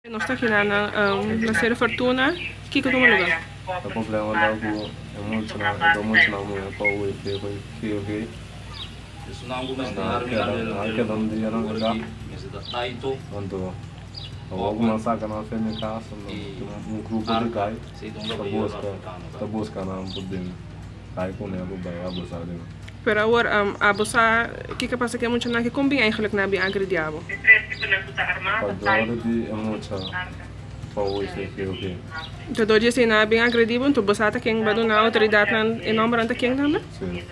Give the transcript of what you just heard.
Nos ta kina na Sero Fortuna, kiko tuma lugar? E problema ta ku e muchanan, e dos muchanan muhé pa UIP ku GOG nan a keda, nan a keda un dia na mi kas. Anto awor ku nan saka nan for mi kas, anto tin un grupo di kai ta buska, ta buska nan pa bin kai kuné pa bai abusá di nan. Pero awor abo sa kiko a pasa ku e muchanan aki? Kon bin eigenlijk nan a bin agredi abo? Pa dor di e mucha pa wisi GOG. Ta dor di esei nan a bin agredi bo, anto bo sa ta ken bo a duna outoridatnan e nombernan ta ken tambe? Si.